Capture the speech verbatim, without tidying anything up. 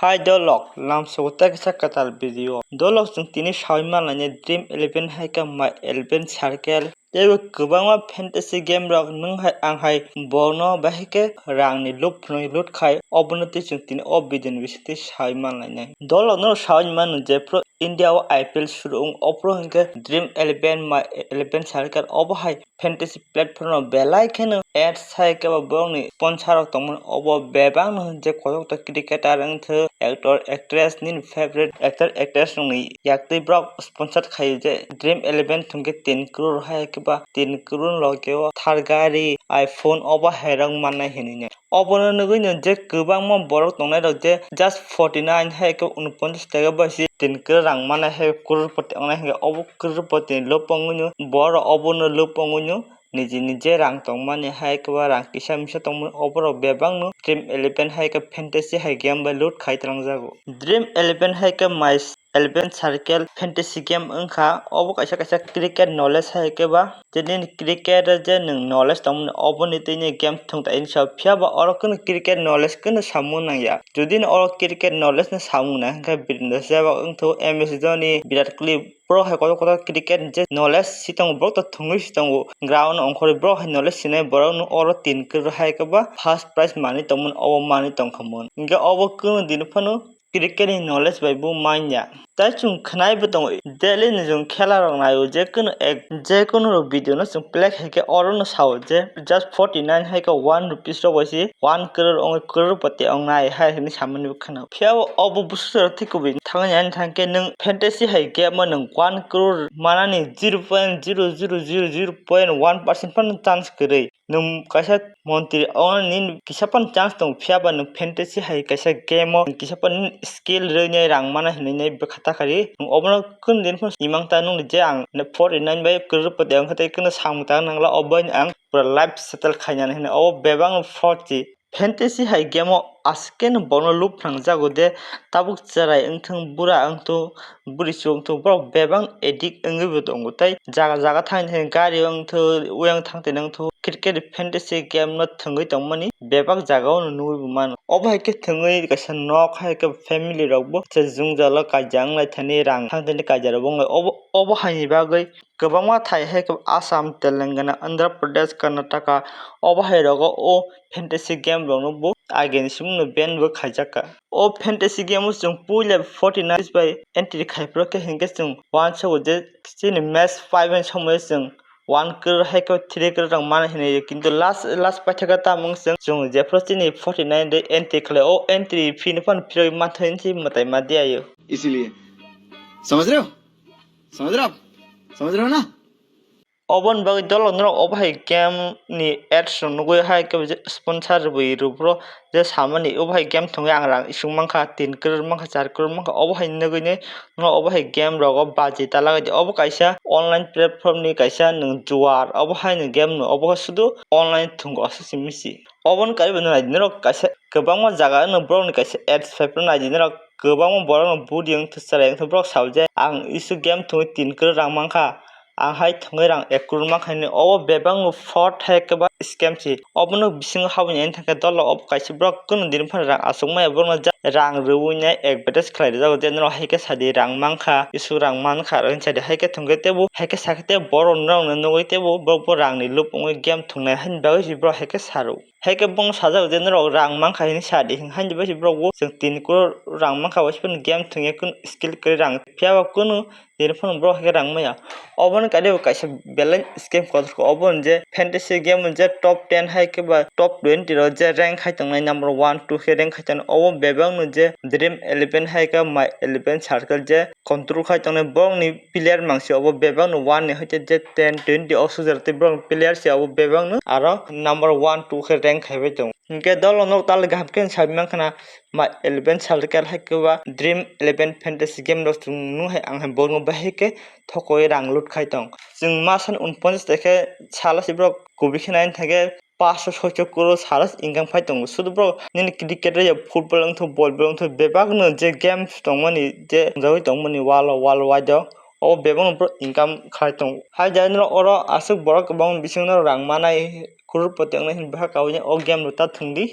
Hai dolok, lamsogo tei kaisa kwtal video. Dolok chwng tini sawi manlainai Dream Eleven hai khe My Eleven Circle. Teibo kwbangma fantasy game rok nwng hai ang hai bono bahai khe rangni loop phwnwi loot khai, obono tei chwng tini o video ni bisingtwi sawi manlainai. Dolok no sawi mano je pro India o I P L suru wng, opro hinkhe Dream Eleven, My Eleven Circle obo hai fantasy platform no belai kheno ads hai khe bo borokni sponsor rok tongmani, obo bebak no je kotor kotor cricketer wngthok, actor actress nini favorite actor actress rokni yaktwi borok sponsor khaio je Dream Eleven thwngkhe tin crore hai khe ba tin crore loge o Thar gari, iPhone obo hai rok mannai hinwi. Obono nugwi no je kwbangma borok tongnai rok je just forty nine hai khe unponchas taka bai se tin kwrwi rang mannai hai khe crorepoti wngnai hinkhe obo crorepoti ni loop wngwi no borok obono loop wngwi no niji niji rang tongmani hai khe ba rang kisa misa tongmani oborok bebak no Dream Eleven hai khe fantasy hai game bai loot khai twlangjago. Dream Eleven hai khe My Eleven Circle fantasy game wngkha, obo kaisa kaisa cricket knowledge hai khe ba, je nini cricket o je nwng knowledge tongmani, oboni twi ni game thwng ta ini sao, phiya ba oro kheno cricket knowledge kheno samung nangya. Jodi no oro cricket knowledge no samung nang khe, Birendra Sehwag wngthok, M S Dhoni, Virat Kohli, borok hai kotor kotor cricket je knowledge si tongo, borok to thwngwi si tongo, ground ongkhorwi borok hai knowledge sinai borok no oro tin kwrwi hai khe ba first prize manwi tongmani, obo manwi tongkha mun. Hinkhe obo kheno dini phano cricket ni knowledge bai bo manya. Tai chwng khwnai bo tongo, daily ni chwng khela rok naio, je kono ek, je kono rok video no chwng play khai khe oro no sao je just forty nine hai khe one rupees rok bai se one crore ong, crorepoti ong nai hai hinwi samani bo khna. Phiya bo obo busu rok thik kubui thangwi nai thang khe nwng fantasy hai game o nwng one crore manani zero point zero zero zero zero point one percent phano chance kwrwi. Nwng kaisa montri, o nini kisa phano chance tongo, phiya ba nwng fantasy hai kaisa game o kisa phano nini skill rwinai rang mana hinwi nai bwkha ta kha ri. Nwng obono kheno din phano imang ta nukni je ang forty nine bai crorepoti wngkha tei kheno samung tang nangla, obo bai ang pura life settle khainani hinwi. Obo bebak no fraud si. Fantasy hai game o aswk khe no bono loop phrang jago de, tabuk cherai wngthung, bura wngthung, bwrwi chuk wngthung, borok bebak addict wngwi bo tongo. Tei jaga jaga thangwi thangwi gari wngthung, uyang thangtwi wngthung, cricket fantasy game no thwngwi tongmani bebak jaga o no nugwi bo mano. Obo hai khe thwngwi kaisa nok hai khe family rok bo se jwngjalo kaijak wnglai thani, rang thangtani kaijak rok bo wnglai. Obo, obo hai ni bagwi kwbangma thai hai khe Assam, Telangana, Andhra Pradesh, Karnataka, obo hai rogo o fantasy game rokno bo agini simungno ban bo khaijakha. O fantasy game o chwng puila forty nine bai entry khaiphuru khe hinkhe chwng uansukgo je chini match five ni somoio chwng one crore hai khe three crore rok mano hinwi, kintu last, last paithakhe tamo wng chwng, chwng jephuru chini forty nine de entry khlai, o entry fee no phano phirogwi manthai hinwi mwtai ma diyaio. इसीलिए समझ रहे हो? समझ रहे हो आप? समझ रहे हो ना? Oboni bagwi dolok norok obo hai game ni ads rok nugwi hai khe je sponsor rwui rwphuru je samani obo hai game thwngwi ang rang isuk mankha, tin crore mankha, char crore mankha, obo hai nugwi nai norok obo hai game rogo baji ta lagai di. Obo kaisa online platform ni kaisa nwng juar, obo hai ni game no obo sudu online thwngo aswk se misi. Oboni karibo nai di norok kaisa kwbangma jaga no borok ni kaisa ads phaiphuru nai di norok. Kwbangma borok no budi wngthok cherai wngthok, borok sao je ang isu game thwngwi tin crore rang mankha, ang hai thwngwi rang ek crore mankha hinwi. Obo bebak no fraud hai khe ba scam si. Obono bisingo haboni ani thangkhe dolok obo kaisa borok kunu din phano rang achuk maya, borokno ja-, rang rwui nai advertise khlai rijak je norok hai khe sadi rang mankha, isu rang mankha hinwi sadi, hai khe thwngkhe teibo hai khe sakhe tei borok norokno nugwi teibo borok bo rangni loop wngwi game thwngnai haini bagwi si borok hai khe saro. Hai khe bono sajak je norok rang mankha hinwi sadi, haini bagwi si borok bo chwng tin crore rang mankha, waisa phano game thwngya kunu skill kwrwi rang, phiya ba kunu tini phano borok hai khe rang maya. Obono karibo kaisa belai scam kotor kha, obo hwn je fantasy game hwn je top ten hai khe ba top twenty rok je rank khai tongnai, number one, two khe rank khai tongnai, obo bebak no je Dream Eleven hai khe My Eleven Circle je control khai tongnai, borokni player mangsi obo bebak no one ni hai khe je ten, twenty o sujar tei borok player se obo bebak no aro number one, two khe rank khai bai tongo. Hinkhe dolo nok tal kaham khe sai mankha na, My Eleven Circle hai khe ba Dream Eleven fantasy game rok chwng nung hai ang hai borokno bahai khe thokoi rang loot khai tong. Chwng masani unponchas tai khe salo se borok kubui khe nai thangkhe paanch soi crore salo se income khai tongo. Sudu borok nini cricket ya football wngthok, volleyball wngthok, bebak no je games tongmani je wngjaui tongmani wall o, world wide o, obo bebak no borok income khai tongo. Hai jani norok oro aswk borok kwbang bising norok rang manai, crorepoti wngnai hinwi bwkha kaui o game rok ta thwng di.